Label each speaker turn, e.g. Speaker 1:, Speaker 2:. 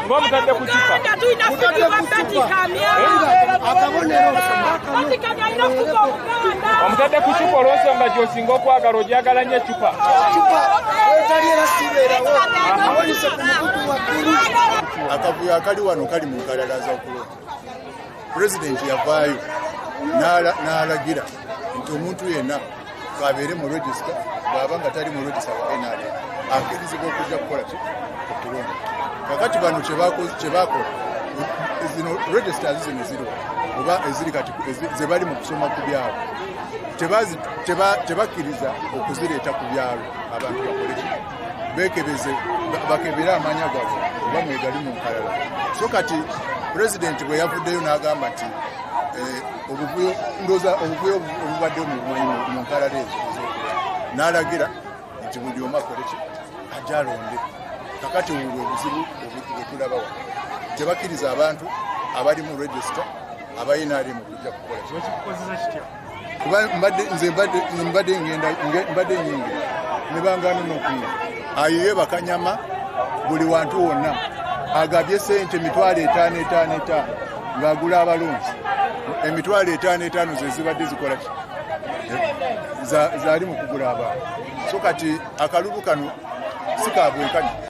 Speaker 1: Ng'omutadde ku cupa.
Speaker 2: Tulina kufugibwa Beti Kamya.
Speaker 3: Akabonero.
Speaker 2: Beti Kamya alina kufuga Obuganda.
Speaker 1: Omutadde ku cupa olw'ensonga gy'osinga okwagala, ogyagala nnyo ecupa.
Speaker 3: Cupa wetali era sibeerawo. Awanyise ku mukutu waggulu.
Speaker 4: Akavuyo akali wano kali mu nkalala z'okulonda. Pulezidenti yavaayo n'alagira nti omuntu yenna kabeere mu register, bw'aba nga tali mu register wa NRM, akkirizibwa okujja kukola ki? Okulonda. Kakati bano kyebakola, zino registers zino ziriwo oba eziri kati ze bali mu kusoma ku byalo, tebakkiriza okuzireeta ku byalo abantu bakole ki? Bekebeze, bakebere amanya gaabwe oba mwegali mu nkalala. So kati pulezidenti bwe yavuddeyo n'agamba nti obuvuyo, ndooza obuvuyo obubaddewo mu bumanyi mu nkalala ezo ez'okulonda, n'alagira nti buli omu akole ki? Ajje alonde. Kakati obwo obuzibu bwe tulaba wano, tebakkiriza abantu abali mu register abayina ali mu kujja kukola ki? Kuba mbadde nze mbadde ngenda mbadde nyingira ne bangaana n'okuyingira. Ayiye bakanyama buli wantu wonna, agabye sente 5,000 5 5 ng'agula abalonzi. 5,000 5 ze zibadde zikola ki? Zaali mu kugula abantu. So kati akalulu kano si ka bwenkanya.